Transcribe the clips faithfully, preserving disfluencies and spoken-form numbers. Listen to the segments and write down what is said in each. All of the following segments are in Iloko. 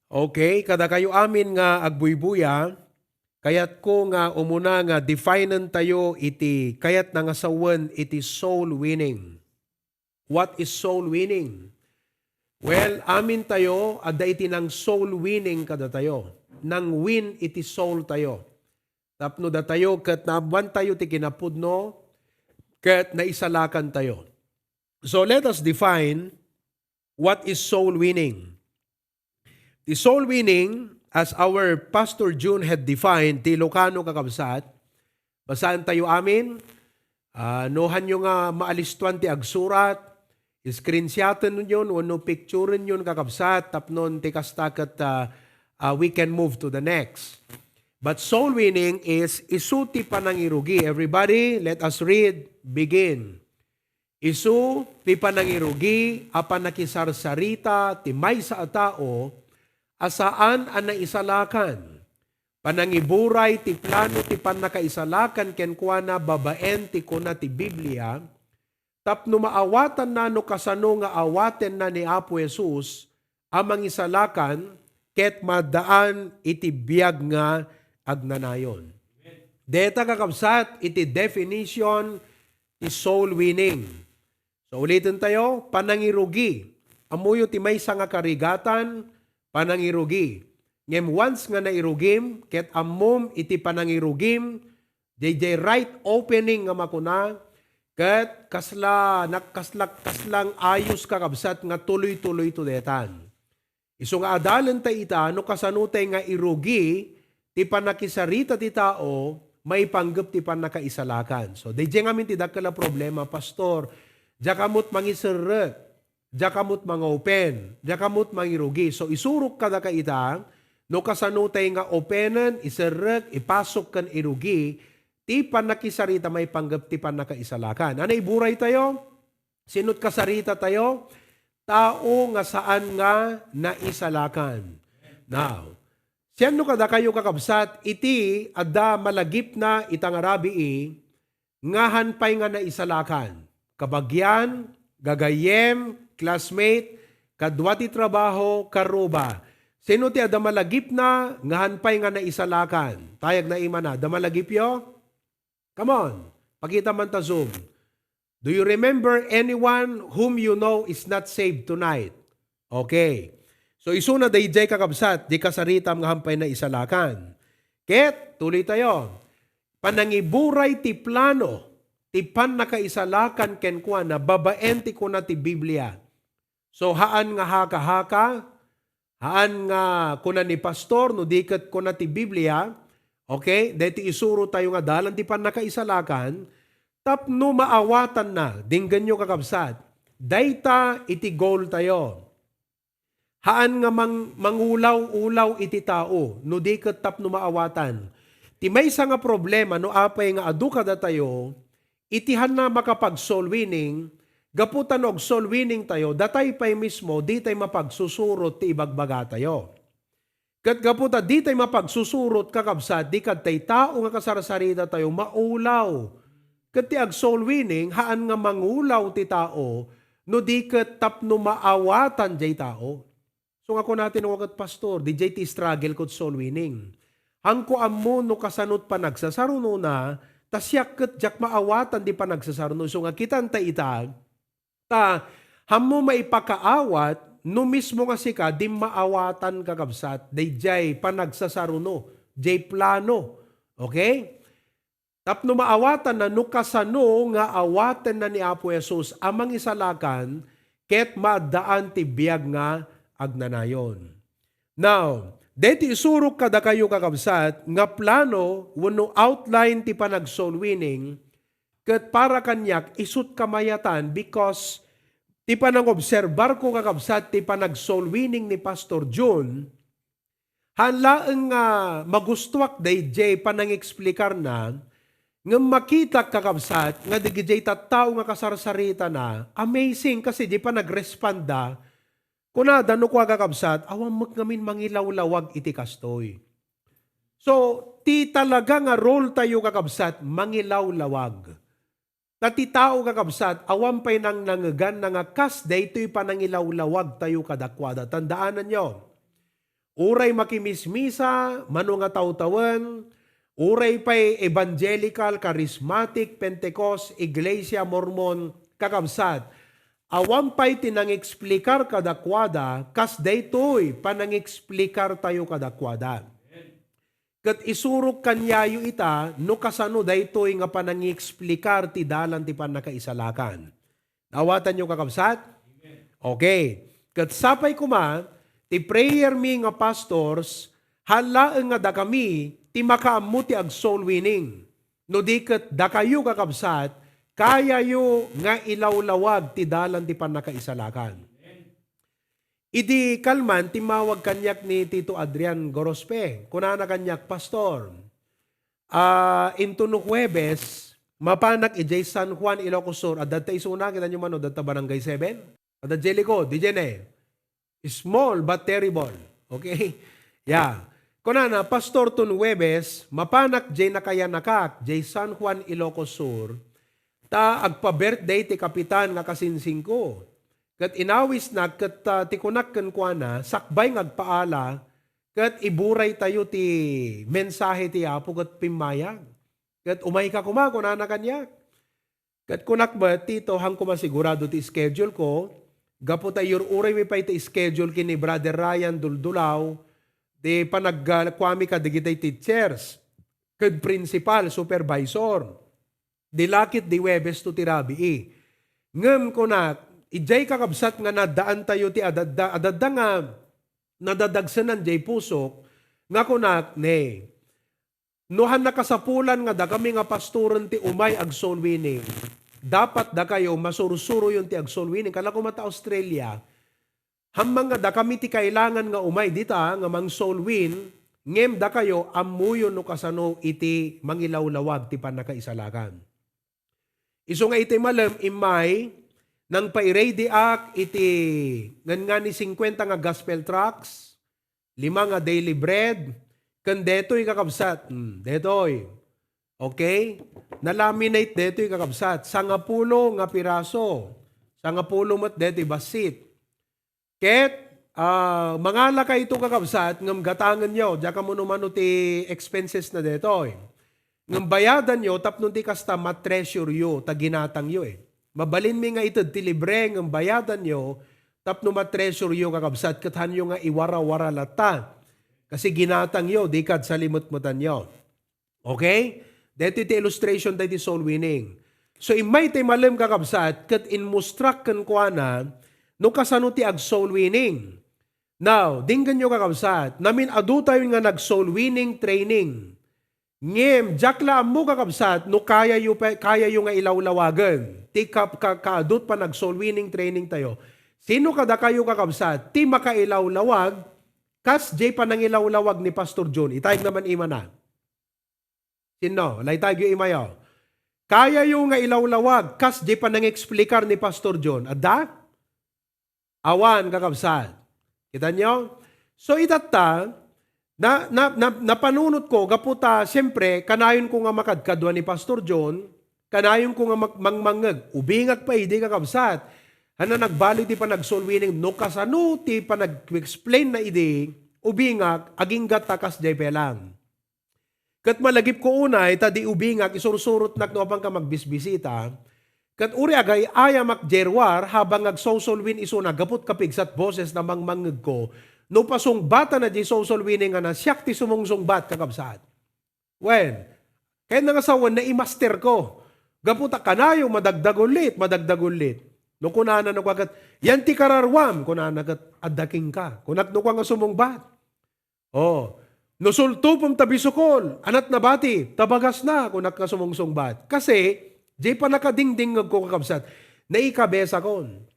Okay, kadakayo amin nga agbuybuya, kayatko nga umuna nga definen tayo iti kayatna nga sawen iti soul winning. What is soul winning? Well, amin tayo, adda iti nang soul winning kadatayo. Nang win iti soul tayo. Tapno datayo ket naammoan tayo ti kinapudno, ket naisalakan tayo. So let us define what is soul winning. Ti soul winning, as our Pastor Jun had defined, ti Ilocano, kakabsat, basaan tayo amin. Ah, no hanyo nga maalistuan ti agsurat, screenshoten yon wenno picturen yon, kakabsat, tapnon ti kasta ket, ah, ah, we can move to the next. But soul winning is isu ti panangirugi. Everybody, let us read. Begin. Isu ti panangirugi a pannakisarsarita ti maysa a tao a saan a naisalakan. Panangiburay ti plano ti pannakaisalakan kenkuana babaen ti kuna ti Biblia, tapno maawatanna no kasano nga awatenna ni Apo Jesus a mangisalakan ket maaddaan iti biag nga agnanayon. Deta, kakabsat, iti definition ti soul winning. So, uliten tayo, panangirugi. Ammoyo ti maysa nga karigatan, panangirugi. Ngem once nga nairugim, ket ammom iti panangirugim, daydiay right opening nga makuna, ket kasla, nak-, kasla, kaslang ayos, kakabsat, nga tuloy-tuloy to detan. Isu nga adalenta ita no kasano tay nga irugi ti pannakisarita ti tao maipanggep ti pannakaisalakan. So, daydiay ngamin ti dakkel a problema, Pastor. Diak amot mangiserrek, diak amot mangopen, diak amot mangirugi. So, isurok kadaka ita no kasano tay nga openen, iserrek, ipasok ken irugi ti pannakisarita maipanggep ti pannakaisalakan. Ania, iburay tayo? Sino't kasarita tayo? Tao nga saan nga naisalakan. Now, sianno kadakayo, kakabsat, iti adda malagipna ita nga rabii nga han pay nga naisalakan? Kabagian, gagayyem, classmate, kadua ti trabaho, karuba. Sino ti adda malagipna nga han pay nga naisalakan? Tayag na imana. Adda malagipyo? Come on. Pakita man ta Zoom. Do you remember anyone whom you know is not saved tonight? Okay. So, isuna daydiay, kakabsat, di kasaritam nga han pay naisalakan. Ket, tuloy tayo. Panangiburay ti plano ti pannakaisalakan kenkuana babaen ti kuna ti Biblia. So, haan nga haka-haka, haan nga kuna ni pastor, no di ket kuna ti Biblia, okay? Daytoy isuro tayo nga dalan ti pannakaisalakan, tapno maawatanna, denggenyo, kakabsat, dayta iti goal tayo. Haan nga mang-, mangulaw-ulaw iti tao, no di ket tapno maawatan. Ti maysa nga problema no apay nga adu kadatayo, iti hanna makapag-soul winning, gapu ta no ag-soul winning tayo, datay pay mismo, ditay mapagsusurot ti ibagbagatayo. Ket gapu ta ditay mapagsusurot, kakabsat, di kadtay tao nga kasarsarita tayo maulaw. Ket ti ag-soul winning, haan nga mangulaw ti tao, no di ket tapno maawatan jay tao. So, nga kuna ti nawagat, Pastor, di jay ti struggle ko ti soul winning. Hanko ammo no kasano ti panagsasarunona, ta siak ket diak maawatan di panagsasaruno. So, nga kitan ta ita, ta, hammo maipakaawat no mismo nga sika di maawatan, kakabsat, daydiay panagsasaruno, jay plano. Okay? Tapno maawatanna no kasano nga awatenna ni Apo Jesus a mangisalakan ket maaddaan ti biag nga agnanayon. Now, deti isurok kadakayo, kakabsat, nga plano wenno outline ti panag-soul winning, ket para kaniak, isut kamayatan, because ti panangobserbarko, kakabsat, ti panag-soul winning ni Pastor Jun, haan laeng nga magustuak daydiay panangeksplikarna, ngem makitak, kakabsat, nga dagijay tattao nga kasarsaritana, amazing, kasi di panagrespanda, kunada no kua, kakabsat, awan met ngamin mangilawlawag iti kastoy. So, ti talaga nga role tayo, kakabsat, mangilawlawag. Ta ti tao, kakabsat, awan pay nangnangeganna nga kas daytoy panangilawlawag tayo kadakuada. Tandaananyo, Uray makimismisa, mano nga tawtawen, uray pay evangelical, charismatic, Pentecost, Iglesia, Mormon, kakabsat, awan pay ti nangexplikar kadakuada, kas daytoy panangexplikartayo kadakuada. Ket isurok kaniayo ita no kasano daytoy nga panangexplikar ti dalan ti pannakaisalakan. Naawatanyo, kakabsat? Okay. Ket sapay koma, ti prayer mi nga pastors, haan laeng nga dakami ti makaammo ti ag-soul winning. No di ket dakayo, kakabsat, kayayo nga ilawlawag ti dalan ti pannakaisalakan. Idi kalman, timmawag kaniak ni Tito Adrian Gorospe. Kunana kaniak, "Pastor, ah, intono Huwebes, mapanak idiay San Juan, Ilocos Sur." Adda ta isuna, kitanyo man, no, adda ta Barangay seven? Adda idiay likod, idiay ne. Small but terrible. Okay? Yeah. Kunana, "Pastor, ton Huwebes, mapanak idiay nakayanakak, idiay San Juan, Ilocos Sur, ta agpa-birthday ti kapitan nga kasinsingko. Ket inawisnak ket, ah, ti kunak kenkuana, sakbay nga agpaala, ket iburaytayo ti mensahe ti Apo ket pimmayag." Ket, "Umayka koma," kunana kaniak. Ket kunak met, "Tito, haan koma sigurado ti schedule ko, gapu ta iyur-uraymi pay ti schedule ken ni Brother Ryan Duldulaw, ti panagkuami kadagiti teachers, ken principal, supervisor. Di lakit di Huwebes to ti rabii." Ngem kunak, idiay, kakabsat, nga naddaantayo ti adadda, adadda nga nadadagsenan diay pusok, nga kunak, "Ne, no han nakasapulan nga dakami nga pastoren ti umay ag-soul winning, dapat dakayo masursuroyon ti ag-soul winning." Kala koma ta Australia, "Hammang nga dakami ti kailangan nga umay dita nga mang-soul win, ngem dakayo ammoyon no kasano iti mangilawlawag ti pannakaisalakan." Isu nga iti malem, immay, nangpairaydiak iti ngan-ngani singkuenta nga gospel tracts, lima nga daily bread, ken detoy, kakabsat. Hmm, detoy. Okay? Nalaminate detoy, kakabsat. Sangapulo nga piraso. Sangapulo met detoy bassit. Ket, ah, mangalakayto, kakabsat, ngem gatangenyo, diak ammo no mano ti expenses na detoy. Ngem bayadanyo tapno ti kasta, ma-treasure yo ta ginatangyo, eh. Mabalinmi nga ited ti libre, ngem bayadanyo tapno ma-treasure yo, kakabsat, ket hanyo nga iwarawara latta. Kasi ginatangyo, di kad salimetmetanyo. Okay? Daytoy ti illustration daydi soul winning. So, immay ti malem, kakabsat, ket inmustrak kenkuana no kasano ti ag-soul winning. Now, dinggenyo, kakabsat, namin-adutayo nga nag-soul winning training. Ngem, diak la ammo, kakabsat, no kayayo pa, kayayo nga ilawlawagen ti ka-, ka-, kaadut panag-soul winning training tayo. Sino kadakayo, kakabsat, ti makailawlawag kas diay panangilawlawag ni Pastor John? Itayeg naman imana. Sino? Laytayegyo imayo. Kayayo nga ilawlawag kas diay panangexplikar ni Pastor John. Adda? Awan, kakabsat. Kitanyo? So, itatta, na, na, na, napanunotko, gapu ta, siyempre, kanayon ko nga makadkadua ni Pastor John, kanayon ko nga mag-, mangmangngeg, ubingak pay idi, kakabsat. Haan a nagbali ti panag-soul winning, no kasano ti panag-explain na idi, ubingak, aginggatta kas diay pay lang. Ket malagipko unay ta di ubingak, isursurotnak no apanka magbisbisita. Ket uray agay-ayamak diay ruar, habang agsosolwin isuna gapu ta kapigsat boses na mangmangngegko, no pasungbatana diay sosolwin nga na siak ti sumungsungbat, kakabsat. Wen, kayatna nga sawen, naimasterko. Gapu ta kanayo, madagdagullit, madagdagullit. No kunana no kua ket, "Yan ti kararuam," kunana ket, "Adda kenka." Kunak no kua nga sumungbat. Oh, no sultupem ta bisukol, anat nabati, ta bagasna, kunak nga sumungsungbat. Kasi, diay pannakadingdingngegko, kakabsat, naikabesakon.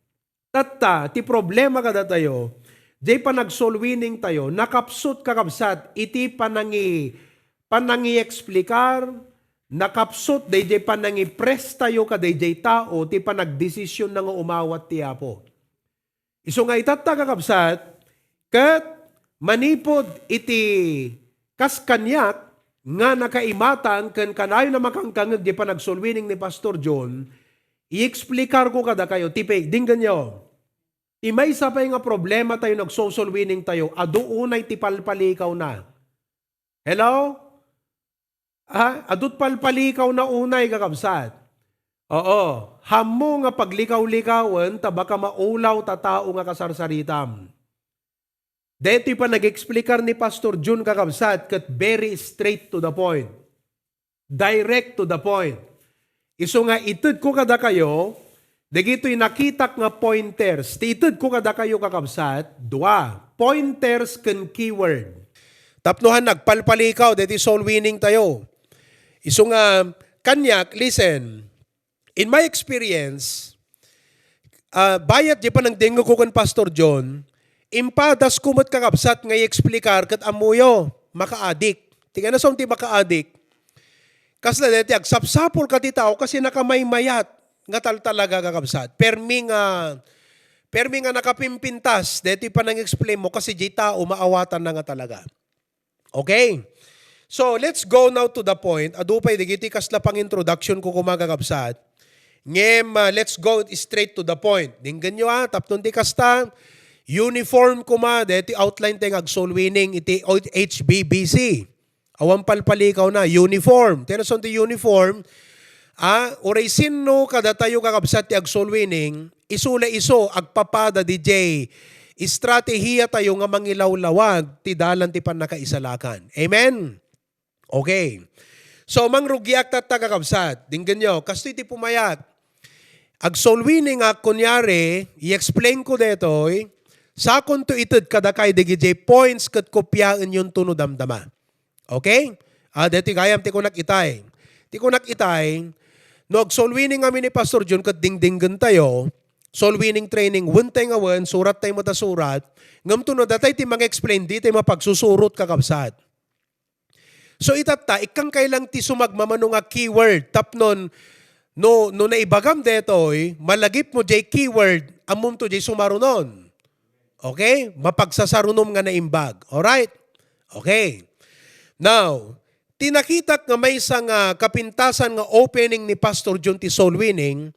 Tatta, ti problema kadatayo, diay panag-soul winning tayo, nakapsut, kakabsat, iti panangi-, panangi-explicar, nakapsut daydiay panangi-press tayo kadaydiay tao ti panagdesisionna nga umawat ti Apo. Isu nga itatta, kakabsat, ket manipud iti kas kaniak nga nakaimatang ken kanayon a makangkangngeg diay panag-soul winning ni Pastor John, i-explikarko kadakayo, ti pay-, dinggenyo. Ti maysa pay nga problema tayo, nagsosoul winning tayo, adu unay ti palpalikawna. Hello? Ha? Adut palpalikawna unay, kakabsat. Oo. Hammo nga paglikaw-likawen ta baka maulaw ta tao nga kasarsaritam. Daytoy panag-explicar ni Pastor Jun, kakabsat, ket very straight to the point. Direct to the point. Isu nga itedko kadakayo, dagitoy nakitak nga pointers. Ti itedko kadakayo, kakabsat, dua. Pointers ken keyword. Tapno han nagpalpalikaw, daytoy soul winning tayo. Isu nga, kaniak, listen, in my experience, ah, bayat di panangdengngegko ken Pastor John, impadasko met, kakabsat, nga i-explicar ket ammoyo, makaadik. Ti kayatna, saan ti makaadik? Kasla daytoy, agsapsapul ka ti tao kasi nakamaymayat nga taltalaga, kakabsat. Permi nga, permi nga nakapimpintas daytoy panang-explain mo kasi di tao maawatanna nga talaga. Okay? So, let's go now to the point. Adu pay dagiti kasla pang-introduction ko koma, kakabsat. Ngem, ah, let's go straight to the point. Denggenyo, ah, tapno ti kasta, uniform koma daytoy outline tayo nga agsoul winning iti H B B C. Awan palpalikawna, uniform. Ti nasaan ti uniform? Ah, uray sinno kadatayo, kakabsat, ti agsoul winning, isu la isu agpapada didiay estratehiya tayo nga mangilawlawag ti dalan ti pannakaisalakan. Amen? Okay. So, mangrugiak tatta, kakabsat. Denggenyo, kastoy ti pumayat. Agsoul winning nga kunyari, i-explain ko daytoy, sakonto ited kadakay dagiti points ket kopiaenyonto no damdama. Okay? Ah, daytoy gayam ti kunak itay. Ti kunak itay, no agsoul winning amin ni Pastor Jun ket dingdinggen tayo, soul winning training, wen tay nga wen, surat tay met a surat, ngem to no datay ti manga-explain, di tay mapagsusurot, kakabsat. So, itatta, ikkan kay lang ti sumagmamano nga keyword, tapnon, no, no naibagam detoy, malagipmo jay keyword, ammom to jay sumarunon. Okay? Mapagsasarunom nga naimbag. Alright? Okay. Now, ti nakitak nga maysa nga kapintasan nga opening ni Pastor Jun ti soul winning,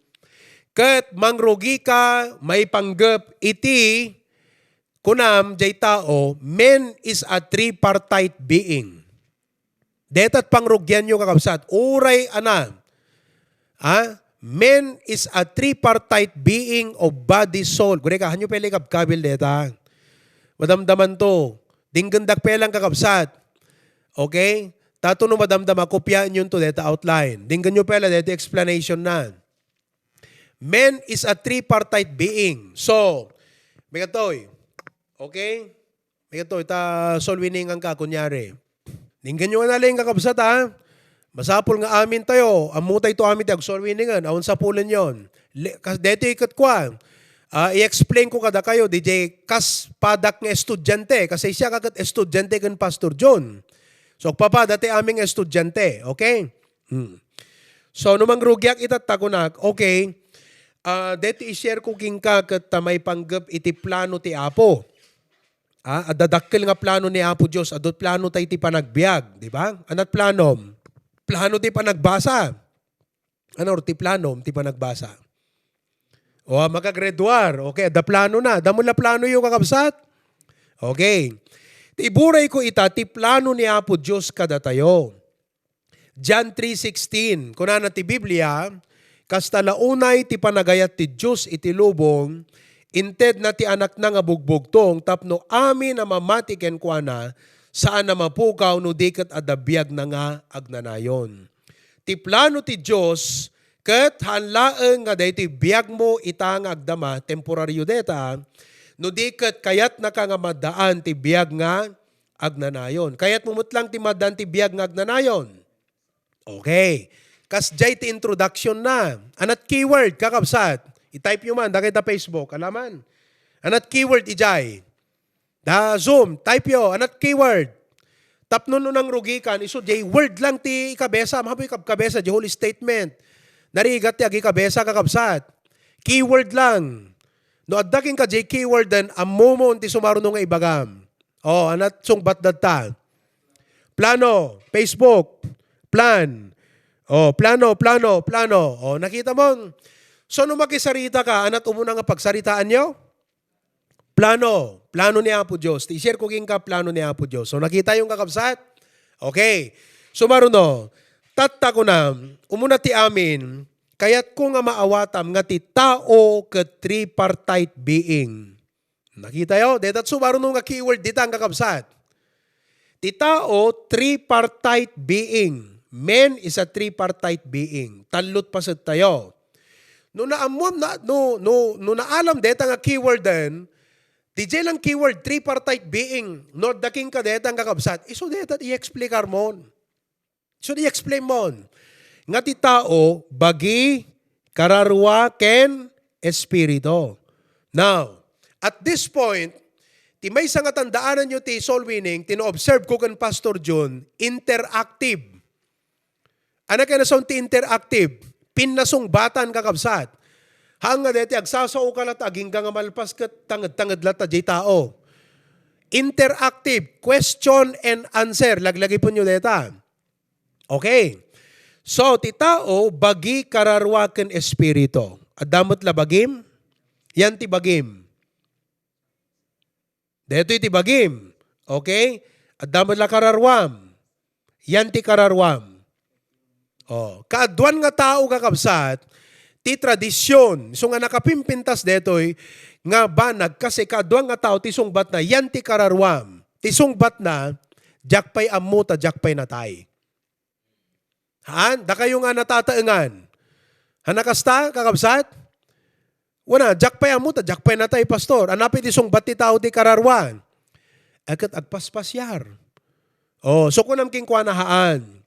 ket mangrugika maipanggep iti kunam jay tao, man is a tripartite being. Deta ti pangrugianyo, kakabsat. Uray ana. Ha? Man is a tripartite being of body, soul. Gure ka, hanyo pele kabkabil deta. Madamdaman to. Dinggendak pelang, kakabsat. Okay? Tato no madamdama, kopiaenyonto deta outline. Dinggenyo pela deta explanation na. Man is a tripartite being. So, may katoy. Okay? May katoy, ta soul winningan ka, kunyari. Dinggenyo nga naleng, kakabsat, ha? Masapul nga amin tayo, ammo tayo to amin ti agsoul winningan, awan sapulenyon. Le-, kas-, deti ket kua, ah, i-explain ko kadakayo, didiay kas padak nga estudiante, kasi siya kaket estudiante ken Pastor John. So, agpapada ti aming estudiante, okay? Hmm. So, no mangrugiak itatta kunak, okay, ah, deti i-share ko kenka ket ta maipanggep iti plano ti Apo. Ah, adda dakkel nga plano ni Apo Dios, adda plano tay ti panagbiag, di ba? Anat planom? Plano ti panagbasa. Ano ti planom ti panagbasa? O, makagraduar. Okay, adda plano na. Adda mo la plano yo, kakabsat? Okay. Ti iburay ko ita, ti plano ni Apo Dios kadatayo. John three sixteen, kunana ti Biblia, "Kasta la unay ti panagayat ti Dios iti lubong, intedna ti Anakna nga bugbugtong tapno amin a mamati kenkuana, saan a mapukaw no di ket adda biagna nga agnanayon." Ti plano ti Dios ket haan laeng nga daytoy biagmo ita nga agdama, temporario deta, no di ket kayatnaka nga maddaan ti biag nga agnanayon. Kayatmo met lang ti maddaan ti biag nga agnanayon. Okay. Kasdiay ti introduction na. Anat keyword, kakabsat? I-type yo man, dagita Facebook. Alaman. Anat keyword, ijay. Da Zoom, type yo. Anat keyword? Tapno no nangrugikan, isu, jay word lang ti ikabesa. Mahapoy kabkabesa, jay whole statement. Narigat ti agikabesa, kakabsat. Keyword lang. No adda kenka jay keyword, then ammomon ti sumaruno nga ibagam. Oh, anat sungbat datta? Plano, Facebook, plan. Oh, plano, plano, plano. Oh, nakita mo? So, no makisarita ka, anat umuna nga pagsaritaanyo? Plano. Plano ni Apo Dios. Ti i-share ko kenka, plano ni Apo Dios. So, nakitayo, kakabsat? Okay. So, maruno, tatta kunam, umuna ti amin, kayatko nga maawatam nga ti tao ket tripartite being. Nakitayo? Dayta ti sumaruno nga keyword dita, kakabsat. Ti tao, tripartite being. Man is a tripartite being. Tallo ti paset tayo. No naammuam na, no, no, no naalam dayta nga keyword den, diay lang keyword, tripartite being, no adda kenka dayta nga kakabsat, isu dayta i-explicar mo. So, i-explain mo nga ti tao, bagi, kararua, ken espiritu. Now, at this point, ti maysa nga tandaananyo ti soul winning, ti na-observe ko ken Pastor John, interactive. Ano kaya nasaon ti interactive? Pinnasungbatan, kakabsat. Haan nga deti, agsasaoka latta, agingga nga malpas ket tanged-tanged latta diay tao. Interactive, question and answer. Laglagipenyo deta. Okay. So, ti tao, bagi, kararua, ken espiritu. Adda met la bagim? Yan ti bagim. Daytoy ti bagim. Okay? Adda met la kararuam. Yan ti kararuam. Oh, kaaduan nga tao, kakabsat, ti tradisyon. So nga nakapimpintas daytoy nga banag kasi kaaduan nga tao ti sungbatna, yan ti kararuam. Ti sungbatna, diak pay ammo ta diak pay natay. Haan? Dakayo nga natataengan. Haan a kasta, kakabsat? Wana, diak pay ammo ta diak pay natay, pastor. Ania pay ti sungbat ti tao ti kararua? Ket agpaspasiar. Oh, so kunam kenkuana, haan.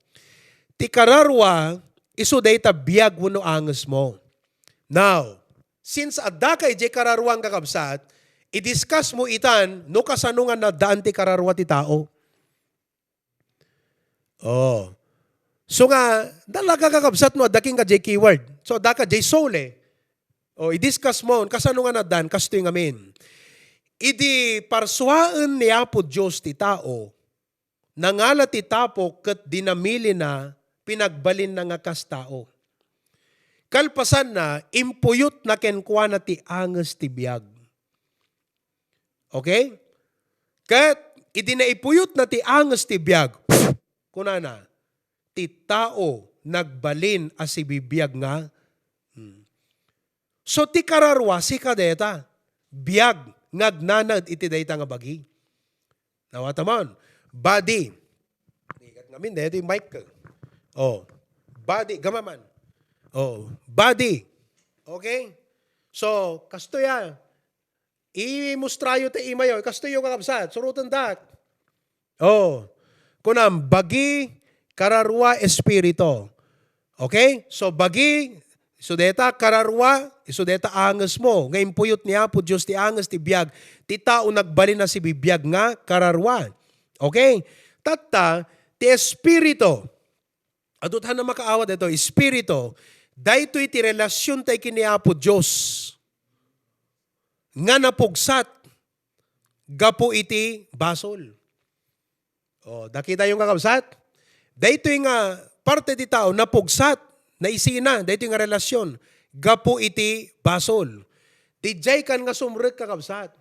Ti kararua, isu dayta biag wenno angesmo. Now, since addaka idiay kararuam, kakabsat, i-discuss mo itan no kasano nga naddaan ti kararua ti tao. Oh. So nga, talaga, kakabsat, no adda kenka diay keyword. So, addaka diay soul, eh. Oh, i-discuss mo, kasano nga nadan, kastoy ngamin. Idi parsuaen ni Apo Dios ti tao, nangala ti tapok ket dinamilina, pinagbalinna nga kas tao. Kalpasanna, impuyotna kenkuana ti anges ti biag. Okay? Ket idi naipuyotna ti anges ti biag, kunana, "Ti tao nagbalin a sibibiag nga." Hmm. So, ti kararua, sika dayta, biag nga agnanaed iti dayta nga bagi. Nawatamon, body. Ikat ngamin, dayta yung mic. Oh, body, gamaman. Oh, body. Okay? So, kastoy a, imustrayo ti imayo, ikastoyo, kakabsat, surotendak. Oh, kunam, bagi, kararua, espiritu. Okay? So, bagi, isu dayta, kararua, isu dayta angesmo. Nga impuyot ni Apo Dios ti anges ti biag. Ti tao nagbalin a sibibiag nga kararua. Okay? Tatta, ti espiritu. Adu ti haan a makaawat daytoy, espiritu, daytoy ti relasionta ken ni Apo Dios nga napugsat gapu iti basol. Oh, dakitayo nga, kakabsat. Daytoy nga parte ti tao napugsat, naisina, daytoy nga relasion gapu iti basol. Diay kan nga sumrek, kakabsat.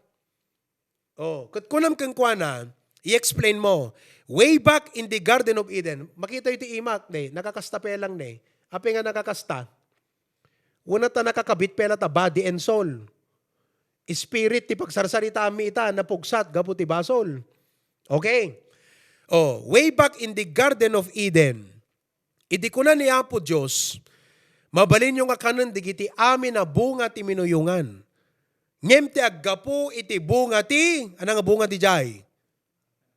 Oh, ket kunam kenkuana, i-explain mo. Way back in the Garden of Eden, makitayo ti imak, ne, nakakasta pay lang, ne. Apay nga nakakasta? Wen ta nakakabit pay la ta body and soul. Spirit ti pagsarsaritaanmi ita, napugsat gapu ti basol. Okay? Oh, way back in the Garden of Eden, idi kuna ni Apo Dios, "Mabalinyo nga kanen dagiti amin a bunga ti minuyongan." Ngem ti aggapu iti bunga ti, ania nga bunga diay?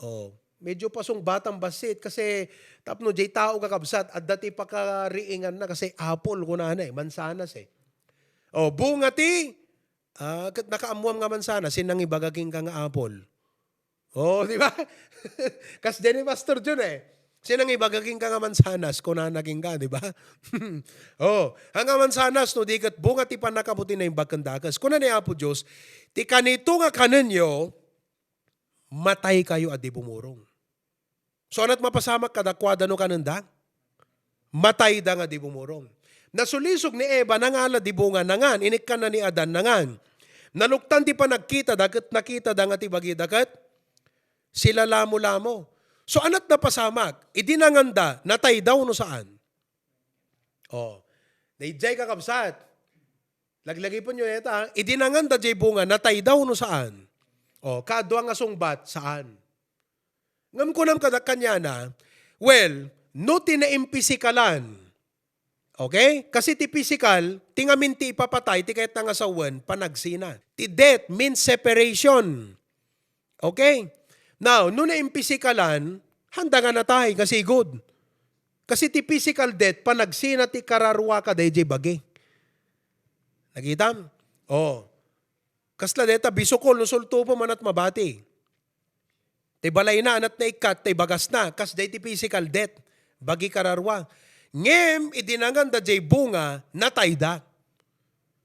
Oh, medyo pasungbatan bassit kasi tapno diay tao, kakabsat, adda ti pakariinganna kasi apple kunana eh, mansanas eh. Oh, bunga ti, ah, ket nakaammuam nga mansanas, sino nangibaga kenka nga apple? Oh, di ba? Kasdiay ni Pastor John eh. Sino nangibaga kenka nga mansanas? Kunana kenka, di ba? Oh, nga mansanas, no, di ket bunga ti pannakaputi naimbag ken dakes. Kuna ni Apo Dios, "Ti kanito nga kanenyo, mataykayo a di bumurong." So, ania't mapasamak kadakuada no kanenda? Matayda nga di bumurong. Nasulisog ni Eva, nangala di bunga, nangan, inikkanna ni Adan, nangan. Naluktan ti panagkitada ket nakitada nga ti bagida ket silalamolamo. So, anat napasamak, idi nanganda, natayda wenno saan? Oh. Daydiay, kakabsat. Laglagipenyo dayta, ha? Idi nanganda jay bunga, natayda wenno saan? Oh, kaadua nga sungbat, saan? Ngem kunam kada kaniana, well, no ti naimpisikalan, okay? Kasi ti pisikal, ti ngamin ti ipapatay, ti kayatna nga sawen, panagsina. Ti death means separation. Okay? Now, no naimpisikalan, handa nga natay, kasigud. Kasi ti physical death, panagsina ti kararua kadayjay bagi. Nakitam? Oh. Kasla deta, bisukol, no sultupem, anat mabati. Ti balayna, anat naikkat, ti bagasna, kas daydi physical death, bagi kararua. Ngem, idi nanganda jay bunga, natayda.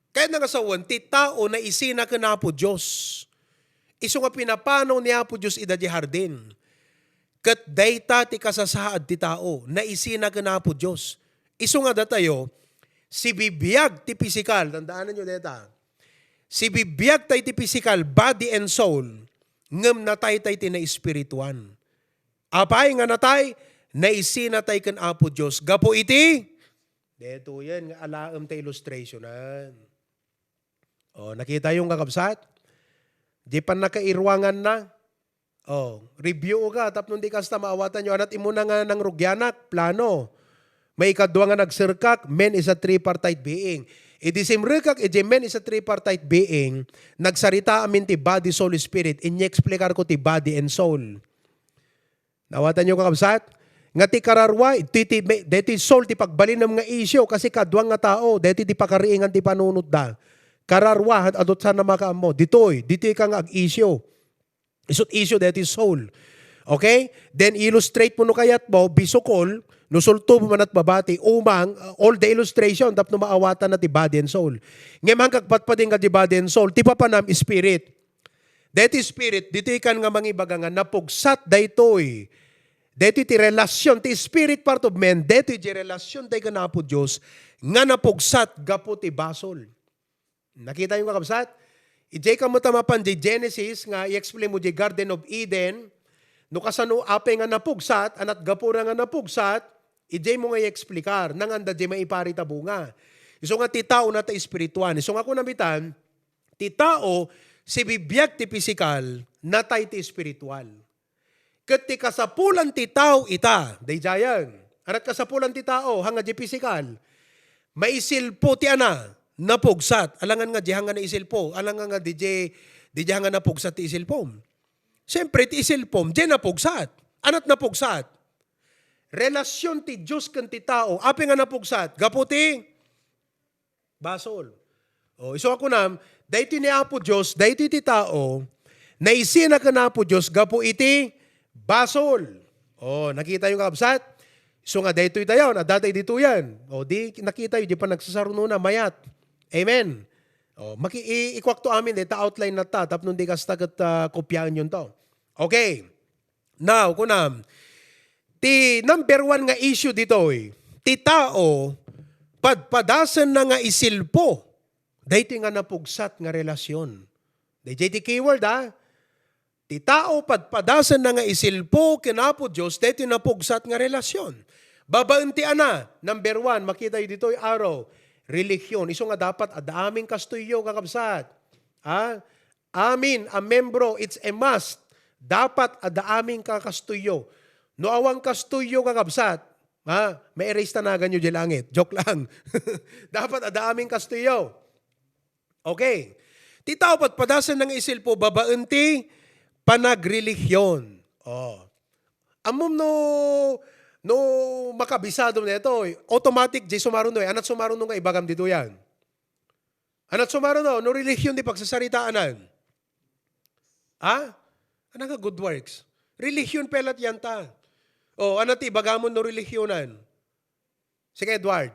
Kayatna nga sawen, ti tao naisina ken Apo Dios. Isu nga pinapanaw ni Apo Dios ida jay hardin. Ket dayta ti kasasaad ti tao, naisina ken Apo Dios. Isu nga datayo, sibibiag ti pisikal, tandaananyo dayta. Sibibiag tay ti pisikal, body and soul, ngem natay tay ti naespirituan. Apay nga natay? Naisina tay ken Apo Dios. Gapu iti, detoyen nga alaem ta illustrationan. Oh, nakitayo nga, kabsat? Di pannakairuanganna. Oh, review ka tapno di kasta maawatanyo. Anat imuna nga nangrugianak, plano. Maikadua nga nagserkak, men is a tripartite being. Idi simrekak, iti men is a tripartite being, nagsarita amin ti body, soul, spirit. Inyexplikar ko ti body and soul. Nawatanyo, kakabsat? Nga ti kararua, ti, ti, may, deti soul ti pagbalinem nga issue, kasi kadua nga tao, deti ti pakariingan ti panunotda. Kararua, adu sana makaammo. Ditoy, ditoy ka nga ag-issue. Isut issue deti soul. Okay? Then illustrate mo no kayat mo, bisukol, no sultupem, anat mabati, umang, uh, all the illustration, tapno maawatanna ti body and soul. Ngem agpatpateg nga ti body and soul, ti papanam, spirit. Deti spirit, ditoy kan nga mangibaga nga napugsat daytoy. Daytoy ti relasyon, ti spirit part of man, daytoy ti relasyon tayo kan Apo Dios nga napugsat gapu ti basol. Nakitayo nga, kabsat? Ijay kamo ta mapan di Genesis nga i-explain mo di Garden of Eden, no kasano apay nga napugsat, anat gapuna nga napugsat, ijay mo nga i-explikar, nanganda di maipari ta bunga. Isu nga ti tao nata espirituan. Isu nga kunam itan, ti tao, sibibiag ti pisikal, natay ti espiritual. Ket ti kasapulan ti tao ita, daydiayen. Anat kasapulan ti tao, hanga di pisikal. Maisilpo ti ana, napugsat. Alangan nga di hanga naisilpo, alangan nga di, di, di hanga napugsat ti isilpom. Siyempre, ti isilpom, di napugsat. Anat napugsat? Relasyon ti Dios ken ti tao. Apay nga napugsat? Gapu ti basol. O, isu a kunam, daytoy ni Apo Dios, daytoy ti tao, naisina ken Apo Dios gapu iti basol. O, nakitayo nga, kabsat? Isu nga daytoy tayo, adda tay ditoyen. O, di nakitayo, di panagsasarunona, mayat. Amen. O, maki-, i-, ikuakto amin, dayta outline na ta, tapno di kasta ket, ah, kopiaenyon to. Okay. Now, kunam, ti number one nga issue ditoy, ti tao, padpadasenna nga isilpo daytoy nga napugsat nga relasyon. Daydiay ti keyword, ha? Ti tao, padpadasenna nga isilpo ken Apo Dios daytoy napugsat nga relasyon. Babaen ti ana, number one, makitayo ditoy, aro, relihiyon. Isu nga dapat adda amin kastoyyo, kakabsat. Ha? Amin a membro, it's a must. Dapat adda amin ka kastoyyo. No awan kastoyyo, kakabsat, ha? Mai-erase ta naganyo di langit. Joke lang. Dapat adda amin kastoyyo. Okay. Ti tao, padpadasenna nga isilpo babaen ti panagrelihiyon. Oh. Ammom no, no makabisado na ito, automatic, di sumaruno, eh. Anat sumaruno nga ibagam ditoyan? Anat sumaruno, no relihiyon ti pagsasaritaanna? Ha? Ano nga good works? Relihiyon pelat yanta. O, ano ti ibagamon no relihiyonan? Sige, Edward.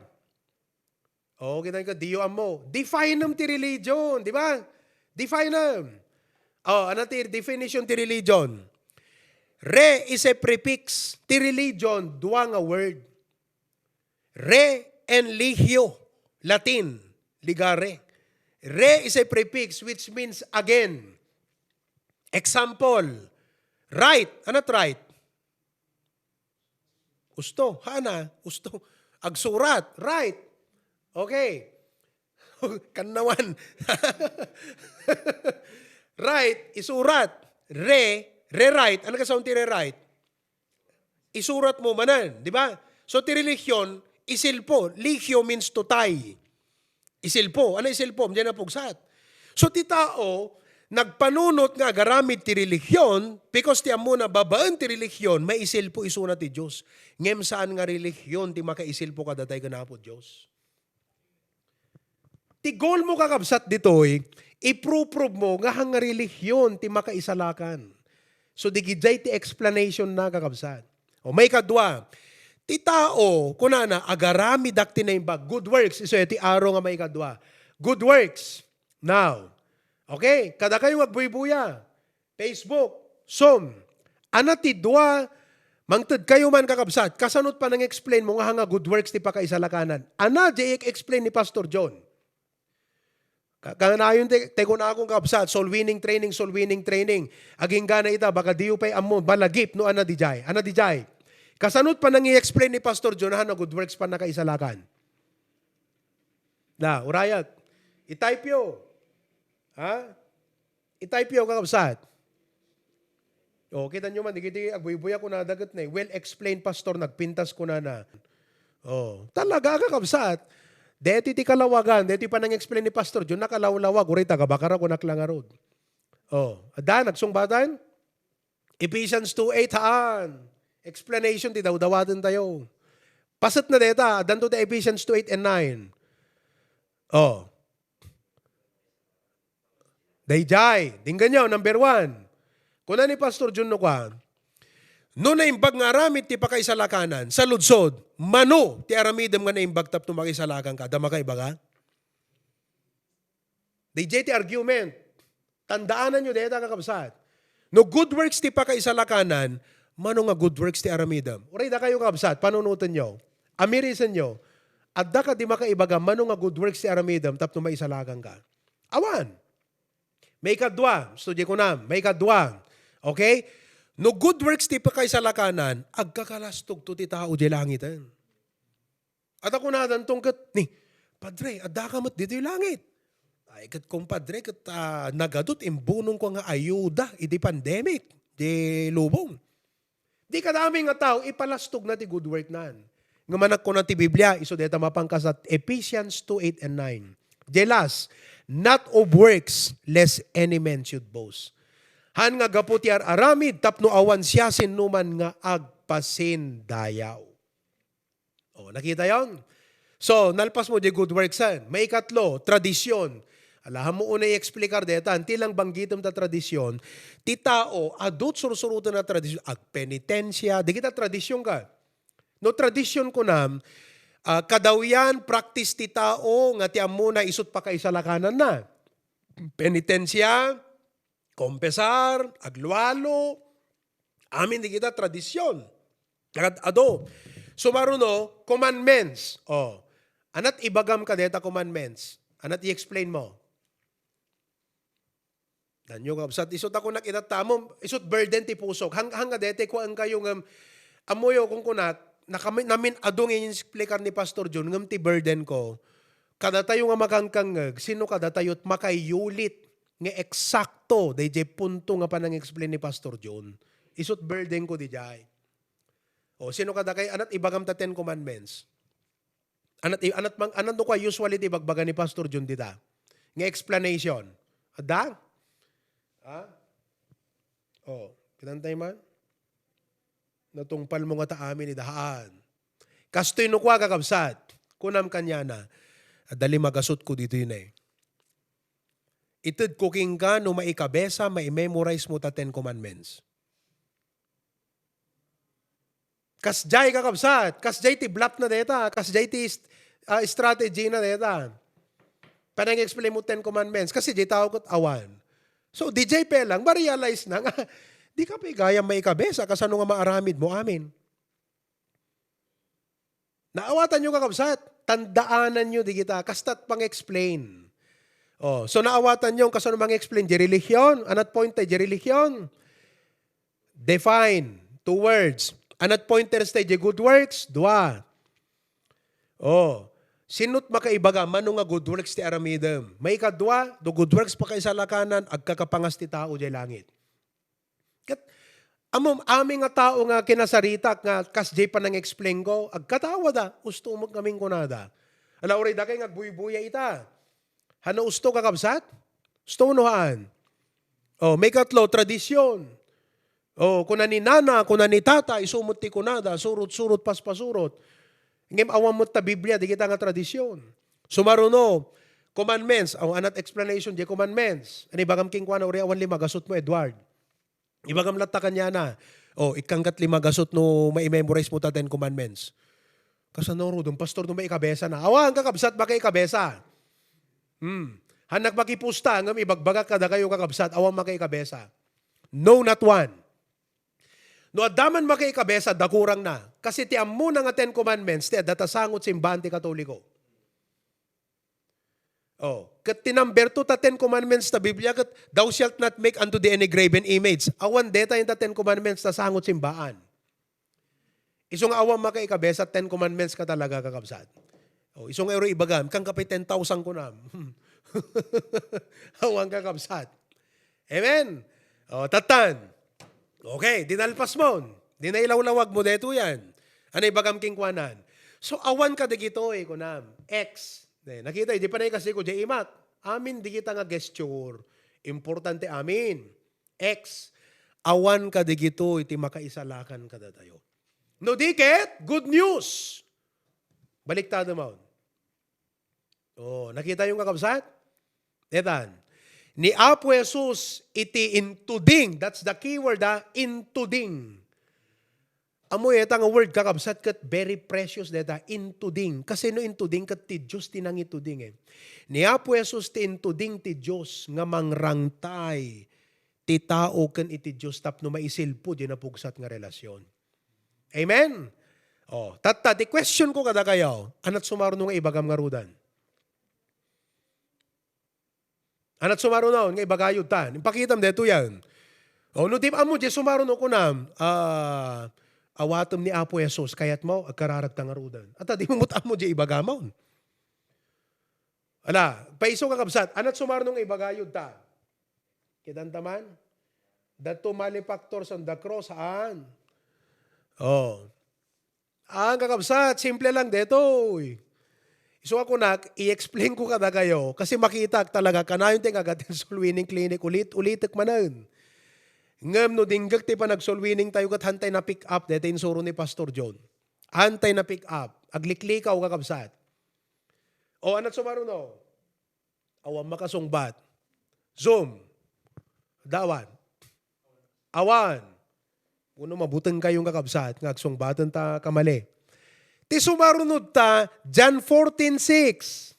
O, kita ka, diyo ammo. Define ti religion, di ba? Define. O, ano ti definition ti religion? Re is a prefix. Ti religion, dua nga word. Re and legio, Latin, ligare. Re is a prefix which means again. Example, write. Anat write? Usto. Hana. Usto. Agsurat. Write. Okay. Kannawan. Write. Isurat. Re. Rewrite. Ano kasaon ti rewrite? Isurat mo manen, di ba? So, ti relihion, isilpo. Legio means to tie. Isilpo. Ano isilpo? Diyan napugsat. So, ti tao, nagpanunot nga agaramid ti relihion, because ti ammona babaen ti relihion, maisilpo isuna ti Dios. Ngem saan nga relihion ti makaisilpo kadatay ken Apo Dios. Ti goal mo, kakabsat, ditoy, i-prove mo nga hang nga relihion ti makaisalakan. So, di gijay ti explanation na, kakabsat. O, maikadua, ti tao, kunana, agaramidak ti naimbag. Good works, isu ti aro nga maikadua. Good works. Now, okay, kada kayo nga agbuybuya, Facebook, Zoom, ana ti dua, mangted kayo man, kakabsat, kasanot panang-explain mo nga hanga good works ti pakaisalakanan? Ana, di explain ni Pastor John. Ka-, kanayon ti, ti kunakon, kakabsat, soul winning training, soul winning training. Agingga na ita, baka diyo pay ammo, balagip, no, ana dijay. Ana dijay. Kasanot panang-i-explain ni Pastor John, hanga good works panakaisalakan? Na, urayat. I-type yo. Ha? I-type yo, kakabsat. O, kita nyo man, digiti agbuybuya kuna daget na, eh. Well explained, Pastor, nagpintas kunana. O, talaga, kakabsat. Deti ti kalawagan, deti panang-explain ni Pastor John, nakalawlawag, uray taga Bacara, kunak lang arud. O, adda, nagsungbatan? Ephesians two eight, haan. Explanation ti dawdawaten tayo. Paset na deta, addanto ti Ephesians two eight and nine. O. Dayjay, dinggan nyo, number one. Kuna ni Pastor Jun no kua, no naimbag nga aramid ti pakaisalakanan, saludsod, mano ti aramidem nga naimbag tapno makisalakan ka? Adda makaibaga? Dayjay ti argument. Tandaanan nyo dayta, kakabsat. No good works ti pakaisalakanan, mano nga good works ti aramidem? Uray dakayo, kakabsat, panunoten nyo. Amirisen nyo. Adda kadi makaibaga, mano nga good works ti aramidem tapno maisalakan ka? Awan. Maikadua, gusto di kunam, maikadua. Okay? No good works ti pakaisalakanan, agkakalastogto ti tao di langiten. At ako nadanton ket, ni, Padre, adda ka met ditoy langit. Ay, ket, kumpadre, ket, ah, nagadut imbunong ko nga ayuda idi pandemic, di lubong. Di kadami nga tao, ipalastog na ti good work nan. Nga managkuna ti Biblia, isu deta mapangkasat, Ephesians two eight and nine. Di last, not of works, lest any man should boast. Han nga gapu ti ar-aramid, tapno awan siasinoman nga agpasindayaw. O, nakita yon? So, nalpas mo di good works, han. Maikatlo, tradisyon. Alahan mo unay i-explicar deta, ti lang banggitem ta tradisyon, ti tao, adut sursuroten a tradisyon, agpenitensia, di kita tradisyon ka. No tradisyon kunam, ah, kadawyan, practice ti tao, nga ti ammona isut pakaisalakanan na. Penitensia, kompesar, aglualo, amin di kita tradisyon. Agad-ado. Sumaruno, commandments. O, anat ibagam ka deta commandments? Anat i-explain mo? Danyo, kabsat, isut ako nakita tamo, isut burden ti pusok. Hang-, hangga dete, kuan kayo ngem, amoyo, kung kunat, nakami-, namin adu nga in-explicar ni Pastor John, ngem ti burden ko, kadatayo nga makangkangngeg, sino kadatayo ti makayulit nga eksakto dayjay punto nga panang-explain ni Pastor John? Isut burden ko dijay. O, sino kada kay, anat ibagam ta Ten Commandments? Anat, anat mang, anat no kua usually ti ibagbaga ni Pastor John dita? Nga explanation. Adda? Ha? O, kitantay man? Natungpal mo nga ta amin idahaan. Kastoy no kua, kakabsat. Kunam kaniana, adda lima gasutko ditoy ne. Itedko kenka no maikabesa, mai-memorize mo ta Ten Commandments. Kasjay, kakabsat, kasjay ti bluff na deta, kasjay ti st-, ah, strategy na deta. Panang-explain mo Ten Commandments, kasi di tao ket awan. So, dijay pay lang, ma-realize na nga, di ka pay gayam maikabesa, kasano nga maaramid mo amin? Naawatan nyo, kakabsat? Tandaanan nyo di kita. Kastat pang-explain. Oh, so naawatanyo, kasano mang-explain di relihiyon? Anat pointer di relihiyon? Define, two words. Anat pointers ti good works? Dua. Oh, sinot makaibaga mano nga good works ti aramidem? Maikadua, do good works pakaisalakanan, agkakapangas ti tao diay langit. Ket, ammom, amin nga tao nga kinasaritak nga kasdiay panang-explain ko, agkatawa da, usto met ngamin kunada. Ala, uray dakay nga agbuybuya ita. Hano usto, kakabsat? Usto no haan? Oh, maikatlo, tradisyon. Oh, kuna ni nana, kuna ni tata, isu met ti kunada, surot-surot, paspasurot. Ngem awan met ta Biblia, di kita nga tradisyon. Sumaruno, commandments. Oh, anat explanation di commandments. Ano ibagam kenkuana, uray awan lima gasutmo, Edward? Ibagam latta kaniana. Oh, ikkan kat lima gasut no mai-memorize mo ta Ten Commandments. Kasano rudon, pastor, no maikabesa na? Awan, kakabsat, makaikabesa. Hmm. Hannak makipusta, ngem ibagbagak kadakayo, kakabsat, awan makaikabesa. No, not one. No adda man makaikabesa, dakurang na. Kasi ti ammona nga Ten Commandments, ti adda ta sango ti simbaan ti Katoliko. Oh, ket ti number two ta Ten Commandments ta Biblia ket, "Thou shalt not make unto thee any graven image." Awan deta inta Ten Commandments ta sango ti simbaan. Isu nga awan makaikabesa, Ten Commandments ka talaga, kakabsat. Oh, isu nga iro ibagam, "Ikkan ka pay ten thousand," kunam. Awan, kakabsat. Amen? Oh, tattan. Okay, dinalpas mo. Dinailawlawag mo detoyan. Ano ibagam kenkuanan? So, awan kadagitoy, kunam. X. Ne, nakita, di pa na ikasi ko, di imak. Amin di kita nga gesture. Importante amin. X. Awan kadagitoy ti makaisalakan kadatayo. No di ket, good news. Baliktad mo. Oh, nakita yung, kakabsat? Etan. Ni Apo Jesus iti intuding. That's the key word, ha? Intuding. Ammo ita nga word, kakabsat, ket very precious deta. Intuding. Kasi no intuding, ket ti Dios ti nangituding, eh. Ni Apo Jesus ti intuding ti Dios nga mangrangtay ti tao ken iti Dios tapno maisilpo di napugsat nga relasyon. Amen? Oh, tatta, ti question ko kadakayo, anat sumaruno nga ibagam ngaruden? Anat sumaruno nga ibagayo ta? Impakitam detoyan. Oh, no di ammo di sumaruno, kunam, ah, awatem ni Apo Jesus, kayatmo, agkararagta ngaruden. Ata di mo met ammo di ibagam. Ala, paiso, kakabsat, anat sumaruno nga ibagayo ta? Kitanta man? The two malefactors on the cross, haan? Oh. Ah, kakabsat, simple lang detoy. Isu a kunak, i-explain ko kadakayo, kasi makitak talaga, kanayon ti nga agad soul winning clinic, ulit, ulitek manen. Ngem no dinggek ti panag-soul winning tayo ket hantay na pick up, deta insuro ni Pastor John. Hantay na pick up. Agliklikaw, kakabsat. O, anat sumaruno? Awan makasungbat. Zoom. Dawan. Awan. Uno, mabuteng kayo nga kakabsat nga agsungbaten ta kamali. Ti sumarunod ta, John fourteen six.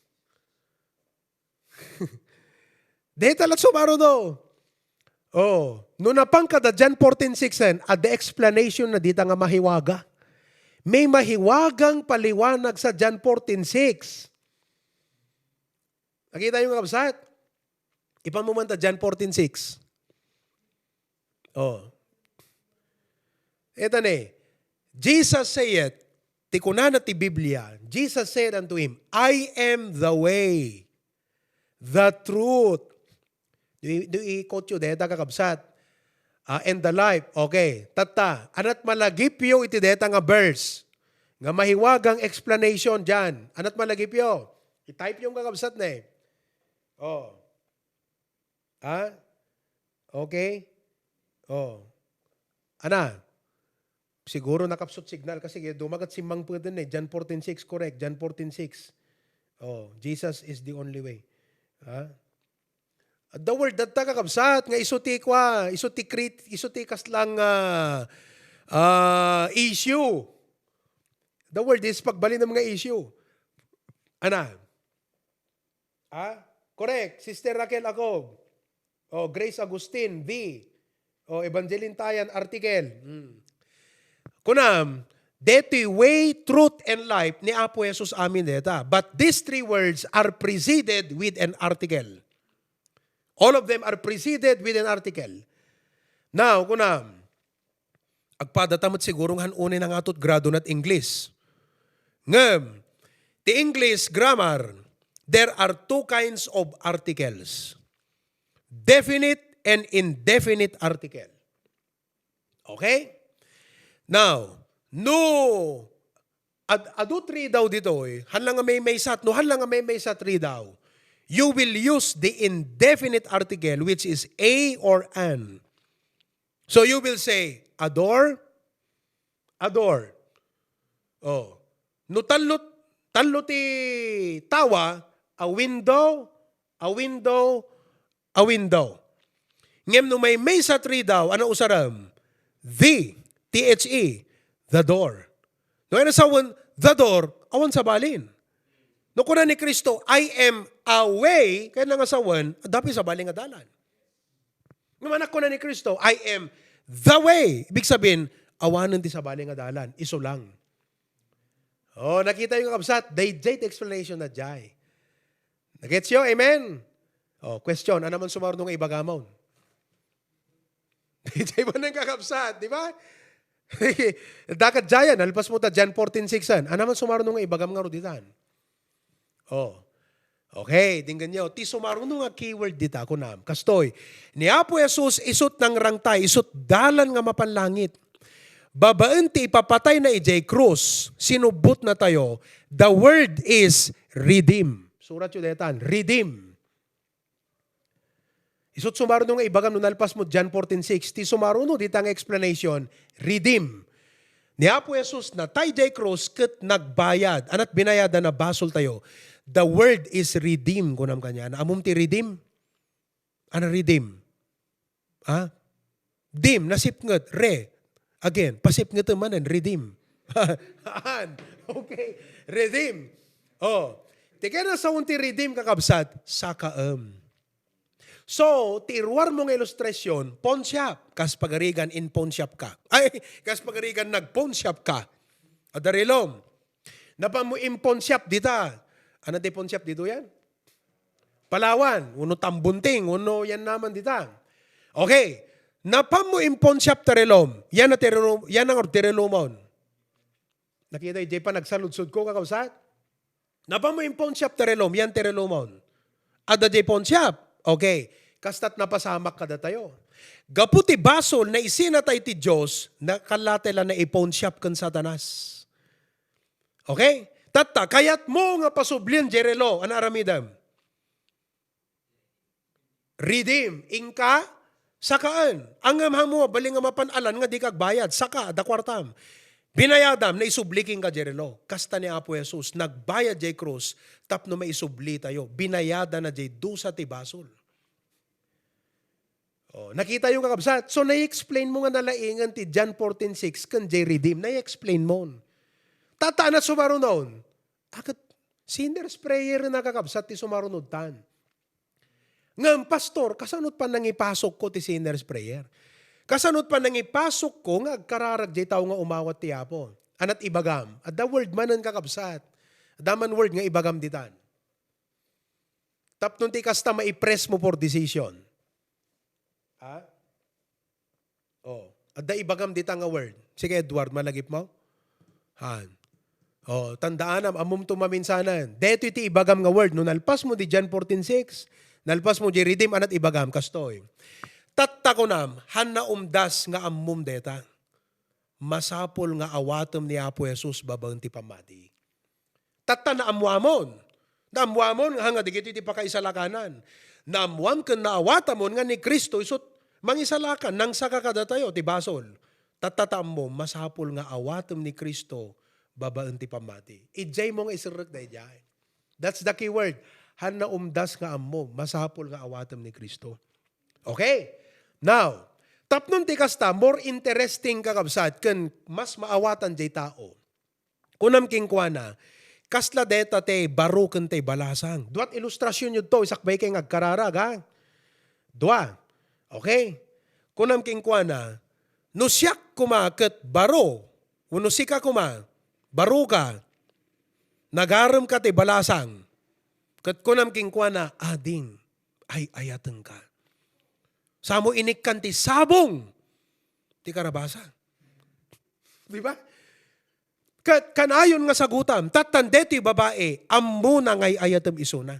Deta la sumaruno. Oh, no napan kada John fourteen six en, adda explanation na dita nga mahiwaga. May mahiwagang paliwanag sa John fourteen six. Nakita yung, kakabsat? Ipan mo man ta John fourteen six. Oh. Eta ne, Jesus said, ti kunana ti Biblia, Jesus said unto him, "I am the way, the truth." Do you, do you quote you deta, kakabsat? Ah, "and the life." Okay. Tatta, anat malagipyo iti deta nga verse nga mahiwagang explanation diyan? Anat malagipyo? I-type yung, kakabsat, ne. Oh. Ha? Okay? Oh. Ana? Siguro nakapsut signal kasi dumagat simmang pwede na eh. John fourteen six, correct. John fourteen six. Oh, Jesus is the only way. Ha? The word that, kakabsat, nga isu ti kwa, isu ti crit-, isu ti kaslang, ah, ah, issue. The word is pagbalin ng mga issue. Ana? Ah? Correct. Sister Raquel Acob. Oh, Grace Agustin, V. Oh, Evangeline Tayan, article. Hmm. Kunam, deti way, truth, and life ni Apo Jesus amin deta. But these three words are preceded with an article. All of them are preceded with an article. Now, kunam, agpadata met siguro nga han unay nangatot grado nat English. Ngem, ti English grammar, there are two kinds of articles. Definite and indefinite article. Okay? Now, no, ad-, adu ti ridaw ditoy, han lang nga maymaysa, no han lang nga maymaysa ti ridaw, you will use the indefinite article, which is a or an. So you will say, a door, a door. Oh. No tallo, tallo ti tawa, a window, a window, a window. Ngem no maymaysa ti ridaw, ano usarem? The, T H E, the door. No, ano sawen, the door, awan sabalin. No kuna ni Cristo, "I am a way," kayatna nga sawen, adda pay sabalin nga dalan. Ngem kuna ni Cristo, "I am the way." Ibig sabihin, awanen ti sabalin nga dalan, isu lang. Oh, nakitayo, kakabsat, daydiay ti explanation na jay. Nagets yo? Amen? Oh, question, ano man sumaruno nga ibagamon? Daydiay man ang kakabsat, di ba? Dakat jayan, alpas mo ta John fourteen six an. Ano man sumaruno nga ibagam nga ruditan? Oh. Okay, dinggan nyo. Ti sumaruno nga keyword dita, kunam. Kastoy, ni Apo Jesus, isut nangrangtay, isut dalan nga mapanlangit. Babaen ti ipapatay na ijay krus, sinubbot na tayo, the word is redeem. Surat yu detan, redeem. Isut sumaruno nga ibagam no nalpas mo John fourteen six, ti sumaruno dita nga explanation, redeem. Ni Apo Jesus natay jay krus ket nagbayad. Anat binayada na basol tayo. The word is redeem, kunam kanya. Naamum ti redeem? Ano redeem? Ha? Dim, nasipnget, re. Again, pasipnget manen, redeem. An, okay, redeem. Oh, ti kaya nasaon ti redeem, kakabsat, sakaem. So, ti iruar mo nga ilustrasyon, pawn shop, kas pagarigan in pawn shop ka. Ay, kas pagarigan nag pawn shop ka. Adda relom. Napan mo in pawn shop dita. Ano ti pawn shop dito yan? Palawan, uno Tambunting, uno yan naman dita. Okay. Napan mo in pawn shop ti relom. Yan na ti relom, yan ang ti relomon. Nakita, jay pa nagsaludsod ko, kakabsat. Napan mo in pawn shop ti relom, yan ti relomon. Adda jay pawn shop. Okay. Kastat napasamak kadatayo. Gapu ti basol, naisinatay ti Dios, nakalate la na i-pawn shop ken Satanas. Okay? Tatta, kayat mo nga pasublien jay relo, ano aramidem? Redeem, inka, sakaen. Ngem ammo, bali nga mapan-alan nga dika agbayad, saka, adda kuartam. Binayadam, naisubli kenka jay relo. Kasta ni Apo Jesus, nagbayad jay krus, tapno maisubli tayo. Binayada na jay dusa ti basol. Oh, nakita yung kakabsat. So, na-explain mo nga nalaingan ti John fourteen six ken jay redeem. Na-explain mo. Tatta, ano sumarunon? Akat sinner's prayer na, kakabsat, ti sumarunod tan. Ngem, pastor, kasanot pa nangipasok ko ti sinner's prayer? Kasanot pa nangipasok ko nga agkararag jay tao nga umawat ti Apo? Anat ibagam? Adda word manen, kakabsat. Adda man word nga ibagam ditan. Tapno ti kasta, maipress mo for decision. Ha? Oh, adda ibagam dita nga word. Sige, Edward, malagip mo? Han. Oh, tandaanam, ammom to maminsanan. Detoy ti ibagam nga word. No nalpas mo di John fourteen six, nalpas mo di redeem, anat ibagam, kastoy. Tatta kunam, han naumdas nga ammom deta. Masapul nga awatem ni Apo Jesus babaen ti pammati. Tatta naammuamon. Naammuamon nga, nga dagiti ti pakaisalakanan. Naammuam ken naawatamon nga ni Cristo isut mangisalakan, nangsaka kadatayo ti basol. Tatta ta ammo, masapul nga awatem ni Cristo babaen ti pammati. Idiay mo nga iserrek daydiay. That's the key word. Han naumdas nga ammo, masapul nga awatem ni Cristo. Okay? Now, tapnon ti kasta, more interesting, kakabsat, ken mas maawatan jay tao. Kunam kenkuana, kasla deta ti baro ken ti balasang. Duat ilustrasyonyo to, isakbay kay nga agkararag, ha? Dua. Okay? Kunam kenkuana, no siak koma ket baro, wenno sika koma, baro ka, nagarem ka ti balasang, ket kunam kenkuana, ading, ay-ayaten ka. Samo inikkan ti sabong ti karabasa. Di ba? Ket kanayon nga sagutam, tattan detoy babai, ammona nga ay-ayatem isuna.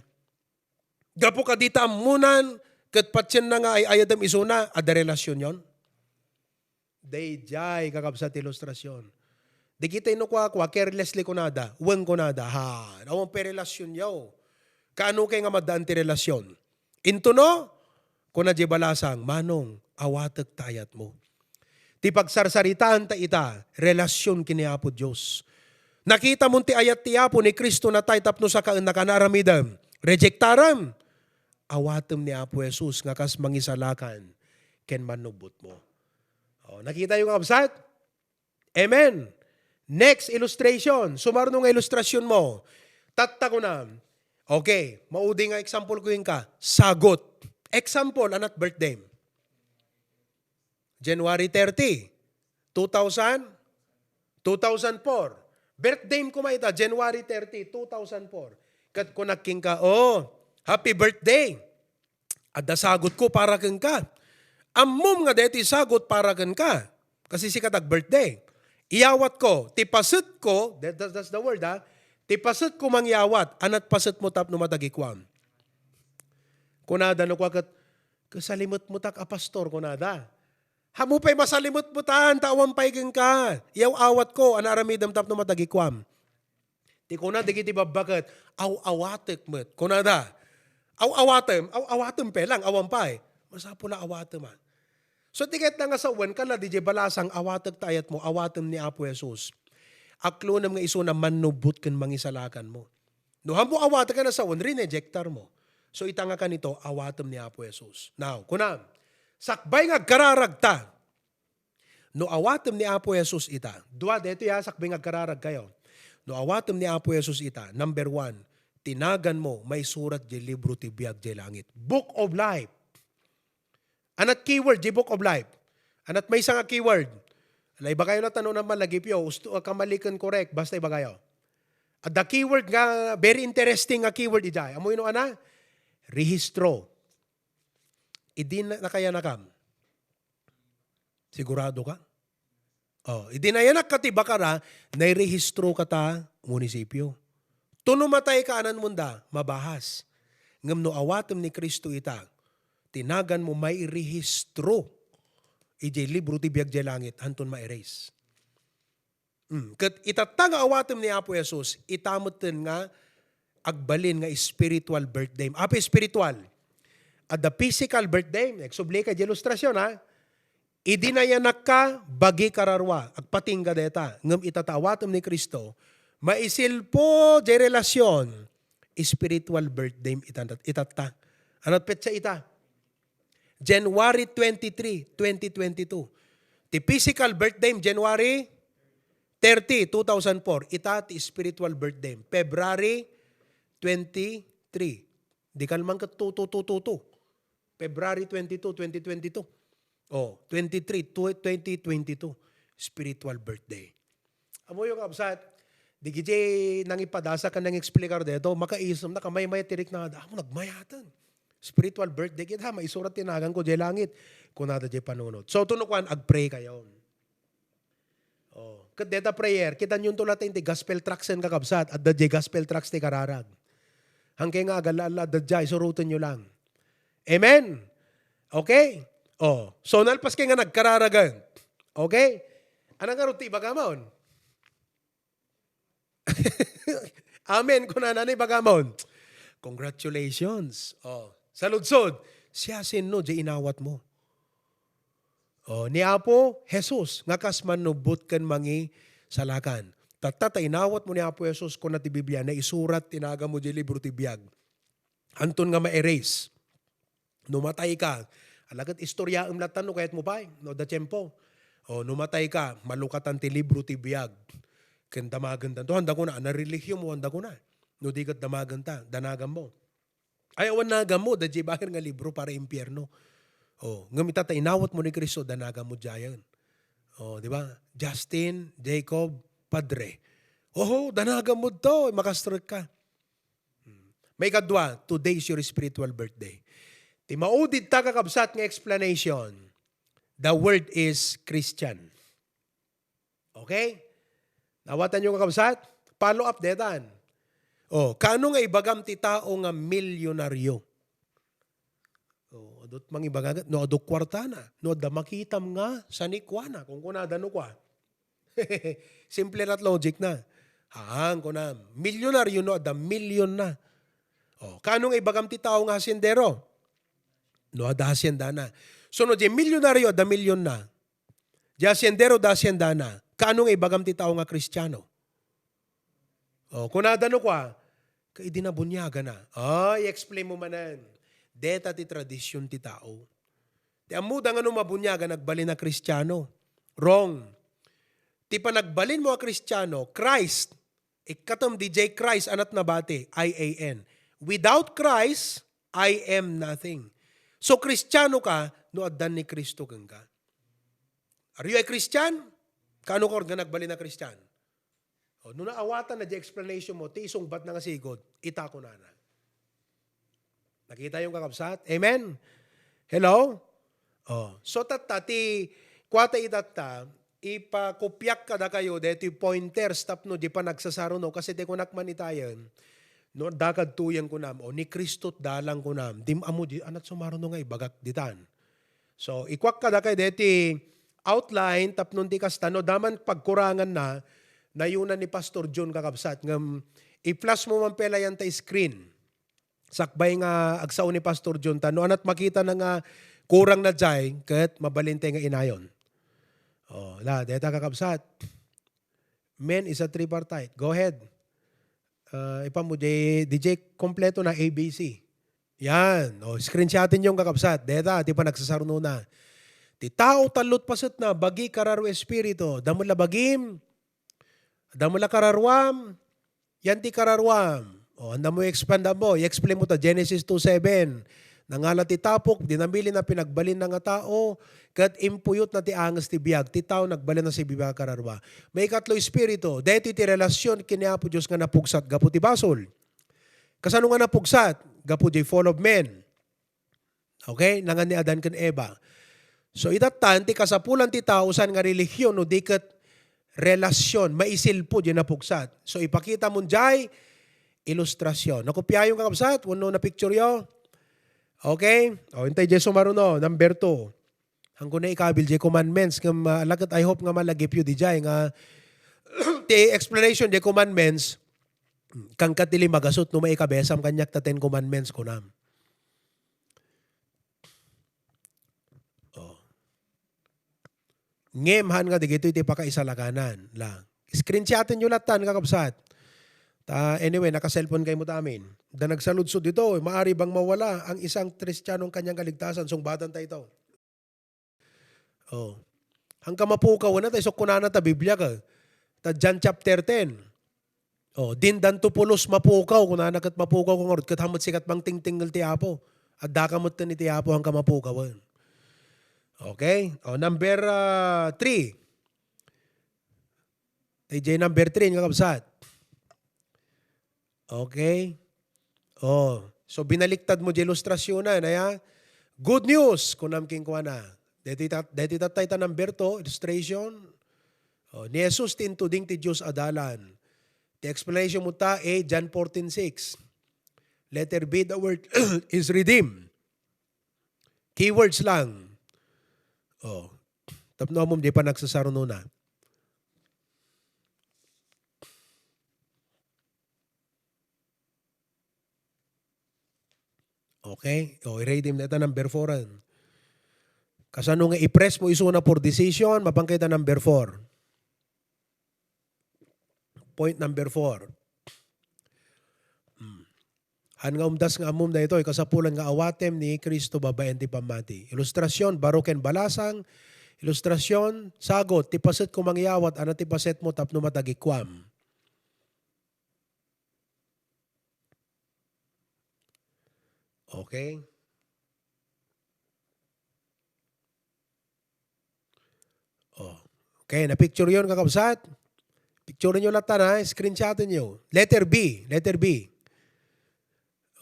Gapu kadita ammonan, ket patienna nga ay-ayatem isuna, adda relasionyon. Daydiay, kakabsat, ti ilustrasion. Dagiti no kuakua, carelessly kunada, wen kunada, ha, awan pay relasionyo. Kaano kay nga maddaan ti relasion? Intono, kuna di balasang, Manong, awatek ta ayatmo. Ti pagsarsaritaan ta ita, relasion ken ni Apo Dios. Nakitamon ti ayat ti Apo ni Cristo natay tapno sakaennaka nga aramidem. Rejectarem. Awatem ni Apo Jesus nga kas mangisalakan ken mannubbotmo. Oh, nakitayo nga kabsat? Amen. Next illustration. Sumarno nga ilustrasionmo. Tatta kuna. Okay, maudi nga example ko kenka. Sagut. Example, anat birthday. January thirty, two thousand, two thousand four. Birthday ko mayta, January thirty, two thousand four. Ket kunak kenka, "Oh, happy birthday. Adda sagut ko para kenka." Ammom nga deti sagut para kenka. Kasi sika tag birthday. Iyawat ko, ti paset ko, that, that- that's the word, ha? Ti paset ko mangyawat, anat paset mo tapno matagikuam. Kunada no kua ket, "Kasalimetmo tak a pastor," kunada. Hamu pay masalimetmo tan, ta awan pay kenka. Iyaw-awat ko, ana aramidem tapno matagikuam. Ti kuna dagiti babbaket, "Aw-awatek met." Kunada, "Aw-awatem, aw-awatem pay lang, awan pay." Masapul a awatem, ah. So, ti ket nga sawen, kala di jay balasang awatek ta ayatmo, awatem ni Apo Jesus. Aklonem nga isuna mannubbot ken mangisalakanmo. No, hammo awatek nga nasawen, rinejektar mo. So, ita nga kanito, awatem ni Apo Jesus. Now, kuna, sakbay nga agkararagta, no awatem ni Apo Jesus ita, dua daytoy, ha, sakbay nga agkararag kayo. No awatem ni Apo Jesus ita, number one, tinagan mo, maisurat jay libro ti biag jay langit. Book of life. Anat keyword, jay book of life. Anat maysa nga keyword. Ala, ibagayo la ta no naman lagipyo, usto, ah, kamali ken correct, basta ibagayo. Adda keyword nga, very interesting nga keyword ijay. Ammoyo no ana? Rehistro. Idi na, nakayanakam. Sigurado ka? Oh, idi nayanak ka ti bakara, nairehistro ka ta munisipyo. Tuno matay ka, anan munda, mabahas. Ngem no awatem ni Cristo ita, tinagan mo mairehistro ijay libro ti biag jay langit, hanton ma-erase. Mm. Ket itatta nga awatem ni Apo Jesus, ita metten nga agbalin nga spiritual birthday. Apo spiritual. Adda physical birthday, nagsubli ka di ilustrasyon, ha? Idi nayanak ka, bagi kararua, agpatingga deta. Ngem ita ta awatem ni Cristo, maisilpo di relasyon, spiritual birthday ita, itatta. Anat petsa ita? January twenty-three, twenty twenty-two. Ti physical birthday, January thirty, two thousand four. Ita ti spiritual birthday, February twenty-three. Di kalman ket two two two two two. February twenty-two, twenty twenty-two. Oh, twenty-three, tw-, twenty twenty-two. Spiritual birthday. Ammoyo nga absat, digiti nangipadasa ken nangexplikar dayto, makaisem na kamay-may tirik na, "Amo, nagmayaten. Spiritual birthday kita, maisurat ti nagan ko jay langit," kunada jay panunot. So, tuno kuan, agpray kayo. Oh, ket deta prayer, kitanyon to latta iti gospel tracts en kakabsat, adda jay gospel tracts ti kararag. Hangke nga agalla-alla, adda jay, suroten yo lang. Amen? Okay? Oh, so nalpas kay nga nagkararagan. Okay? Anang ngarud ti ibagamon? Amen. Kunana ni bagamon. Congratulations. Oh, saludsod. Siasino di inawat mo? Oh, ni Apo Jesus nga kas mannubbot ken mangisalakan. Tatta ta inawat mo ni Apo Jesus, kuna ti Biblia, naisurat ti nagan mo di libro ti biag. Anton nga ma-erase. No matay ka, ala ket istoryaem latta no kayat mo pay, no adda tiempo. O, no matay ka, malukatan ti libro ti biag. Ken damagentan. To, handa kuna, na religion mo, handa kuna. No di ket damagenta, danagan mo. Ay, awan nagan mo, da jay baher nga libro para impierno. O, ngem ita ta inawat mo ni Cristo, danagan mo jayen. O, di ba? Justin, Jacob, Padre. Oho, danagan mo to, makastrek ka. Hmm. Maikadua, today is your spiritual birthday. Ti maudidta, kakabsat, nga explanation, the word is Christian. Okay? Nawatanyo, kakabsat? Follow up detan. Oh, kaano nga ibagam ti tao nga milyonaryo? Oh, adut mangibaga, no adu kuartana, no adda makitam nga sanikuana, kung kunada no kua. Simple lat logic na. Haan, kuna, milyonaryo no adda milyon na. Oh, kaano nga ibagam ti tao nga haciendero? No adda hacienda na. So no di milyonaryo adda milyon na. Di haciendero adda hacienda na. Kaano nga ibagam ti tao nga Kristiano? Oh, kunada no kua, ka idi nabuniagan na. Ah, i-explain mo manen. Deta ti tradisyon ti tao. Ti ammoda nga no mabuniagan, nagbalin a Kristiano. Wrong. Ti panagbalin mo a Kristiano, Christ. Ikkatem di J Christ, anat nabati, I A N. Without Christ, I am nothing. So, Kristiano ka, no addan ni Cristo kenka. Are you a Christian? Kaano ka nga nagbalin a Kristian? O, no naawatan na di explanation mo, ti isungbat na nga sigud, ita kunana. Nakita yung kakabsat? Amen? Hello? Oh, so tatta, ti, kuwata itatta, ipakopiak kadakayo, detoy pointers, tapno di pa nagsasaruno, kasi ti kunak man itayen, no, dakad tuyen kunam, o ni Kristo dalang kunam, dim amo di, anat sumaruno nga ibagak ditan. So, ikuak kadakayo deti outline tapno ti kasta, no, daman pagkurangan na, nayuna ni Pastor John kakabsat, ngem i-flash mo man pay la yan ta screen. Sakbay nga agsao ni Pastor John, ta no anat makita na nga kurang na jay, ket mabalin tay nga inayon. Oh, la, deta kakabsat. Men is a tripartite. Go ahead. Ah, ipan mo, di, di jay kompleto na A B C. Yan. O, screenshotin yung kakabsat. Deta, ti panagsasarunona. Ti tao, tallo ti paset na, bagi, kararo, espiritu. Damo la bagim, damo la kararuam, yan ti kararuam. O, anda mo i-expand mo, i-explain mo ta, Genesis two seven. Nangala ti tapok, dinamili na pinagbalin na nga tao, ket impuyot na ti anges ti biag. Ti tao nagbalin na si biag kararua. Maikatlo, espiritu. Daytoy ti relasyon ken ni Apo Dios nga napugsat gapu ti basol. Kasano nga napugsat? Gapu di fall of men. Okay? Nangan ni Adan ken Eva. So, itattan, ti kasapulan ti tao, saan nga relihiyon, no di ket relasyon, maisilpo di napugsat. So, ipakita mo jay ilustrasyon. Nakopiayon kakabsat? Wenno na-picture yo? Okay? O, intay jay sumaruno, number two. Hangko na ikabil jay commandments, ngem, ah, laket, I hope nga malagipyo di jay, nga, ti explanation jay commandments, kangka ti lima gasut no maikabesam kaniak ta Ten Commandments, kunam. Oh. Ngem han nga digitoy ti pakaisalakanan la. Screenshotin yo lattan, kakabsat. Ta, anyway, naka-cellphone kayo mo ta amin. Da nagsaludsod ito, maari bang mawala ang isang Kristianong kanyang kaligtasan? Sungbatan ta ito. Oh. Hangka mapukaw na, ta isok kunana ta Biblia ka. Ta John chapter ten. Oh, dindanto pulos mapukaw, kunana ket mapukaw ko ngarud, ket hamut sikat mangtingtingel ti Apo. Adda ka met ken iti Apo, hangka mapukawen. Okay? Oh, number, ah, three. Tay jay number three, nga kabsat. Okay? Oh, so binaliktad mo di ilustrasyonan, aya? Good news, kunam kenkuana. Deti tat-, deti tatay ta number two, illustration. Oh, ni Jesus ti intuding ti Dios a dalan. Ti explanation mo ta, A, John fourteen six. Letter B, the word is redeemed. Keywords lang. Oh, tapno amom di pa nagsasarunona. Okay? O, i-ready mo na ita number four, an. Kasano nga i-press mo isuna for decision, mapangkita number four. Point number four. Hmm. Han nga umdas nga ammom daytoy, kasapulan nga awatem ni Cristo babaen ti pammati. Ilustrasyon, baro ken balasang. Ilustrasyon, sagot, ti paset ko mangyawat, ano ti paset mo tapno matagikuam? Okay? Oh. Okay, na-picture yon, kakabsat? Picture nyo lahat, ha? Screenshot nyo. Letter B. Letter B.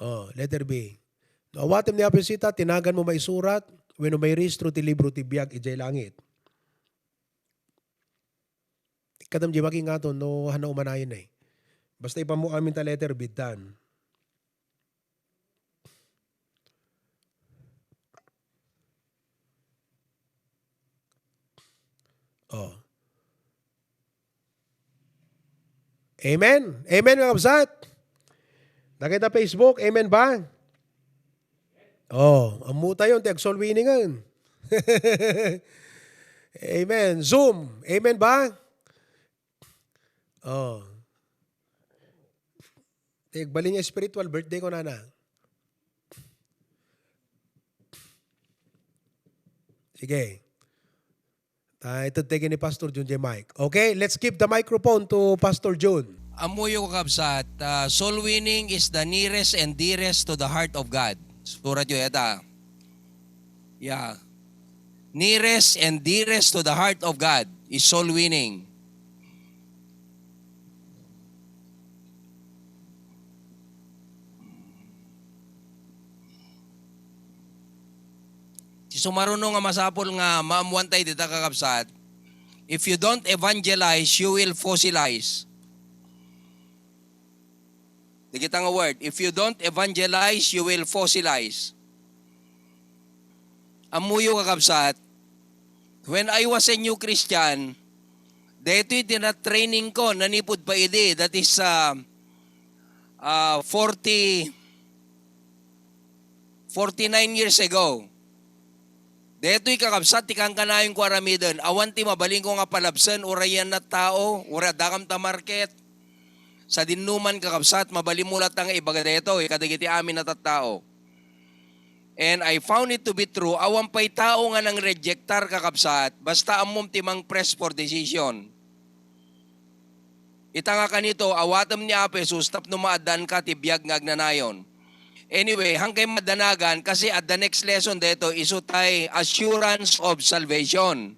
Oh, letter B. No awatem ni Apo Dios ita, ti naganmo maisurat wenno mairehistro ti libro ti biag idiay langit. Ikadam di makingaton no hanna umanayen eh. Basta ipammo amin ta letter, biddan. Oh. Amen. Amen, mga kabsat. Nakita Facebook, amen ba? Oh, ammo tayo, ti ag-soul winning. Amen. Zoom, amen ba? Oh. Ti agbalin nga spiritual, birthday ko, nana. Sige. Ah, ito tayo ni Pastor Jun J. Mike. Okay, let's give the microphone to Pastor Jun. Ammoyo, kakabsat, ah, soul winning is the nearest and dearest to the heart of God. Surat yo yata. Yeah. Nearest and dearest to the heart of God is soul winning. Ti sumaruno nga masapul nga maammuan tayo dita, kakabsat, if you don't evangelize, you will fossilize. Dagita nga word, if you don't evangelize, you will fossilize. Ammoyo, kakabsat, when I was a new Christian, daytoy ti na-training ko, nanipud pa idi, that is, ah, ah, forty, forty-nine years ago. Daytoy, kakabsat, ti kankanayon ko aramiden. Awan ti mabalin ko nga palabsen, uray yan a tao, uray addakam ta market. Sadinoman, kakabsat, mabalin mo latta nga ibaga daytoy kadagiti amin a tattao. And I found it to be true. Awan pay tao nga nang-rejectar, kakabsat, basta ammom ti mang-press for decision. Ita nga kanito, awatem ni Apo Jesus tapno maaddaanka ti biag nga agnanayon. Anyway, hangkay madanagan, kasi at the next lesson dito, isu tay assurance of salvation.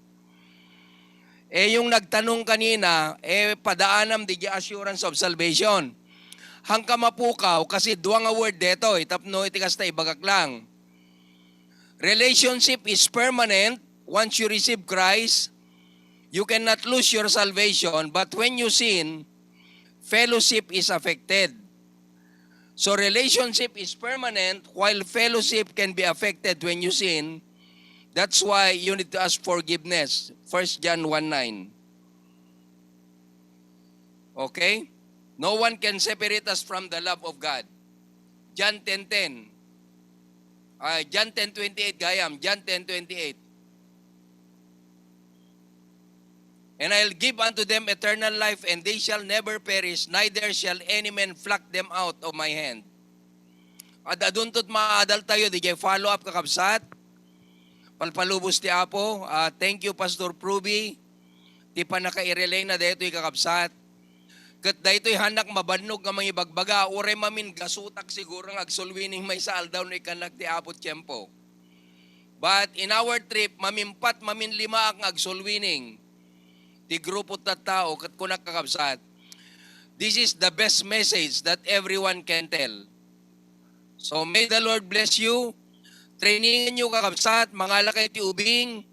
Eh, yung nagtanong kanina, eh, padaanam di assurance of salvation. Hangka mapukaw, kasi dua nga word dito, eh, tapno iti kasta ibagak lang. Relationship is permanent. Once you receive Christ, you cannot lose your salvation. But when you sin, fellowship is affected. So relationship is permanent, while fellowship can be affected when you sin. That's why you need to ask forgiveness. First John one nine. Okay? No one can separate us from the love of God. John ten ten. Ah, John ten twenty-eight, gayam. John ten twenty-eight. "And I'll give unto them eternal life, and they shall never perish, neither shall any man pluck them out of my hand." Ad-adunto ti maadal tayo, diay follow-up, kakabsat. Palpalubos ti Apo. Ah, thank you, Pastor Pruby. Ti pannakairelayna daytoy, kakabsat. Ket daytoy, haannak mabannog nga mangibagbaga, uray mamin gasutak siguro nga ag-soul winning maysa aldaw no ikkannak ti Apo tiempo. But in our trip, maminpat, maminlimaak nga ag-soul winning ti grupo tattao, ket kunak, kakabsat, this is the best message that everyone can tell. So may the Lord bless you. Trainingan yo, kakabsat, mangala kayo ti ubing,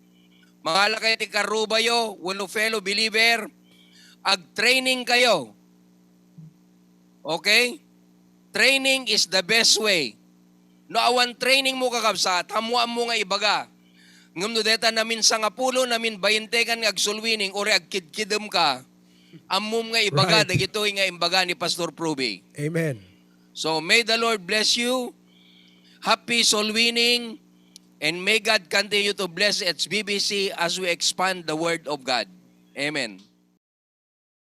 mangala kayo ti karubayo, wenno fellow believer, ag-training kayo. Okay? Training is the best way. No awan training mo, kakabsat, hamuam mo nga ibaga. Ngem no deta namin sangapulo, namin bainte kan nga ag-soul winning, uray agkidkidem ka, ammom nga ibaga, right, dagitoy nga imbaga ni Pastor Pruby. Amen. So, may the Lord bless you. Happy soul winning. And may God continue to bless H B B C as we expand the Word of God. Amen.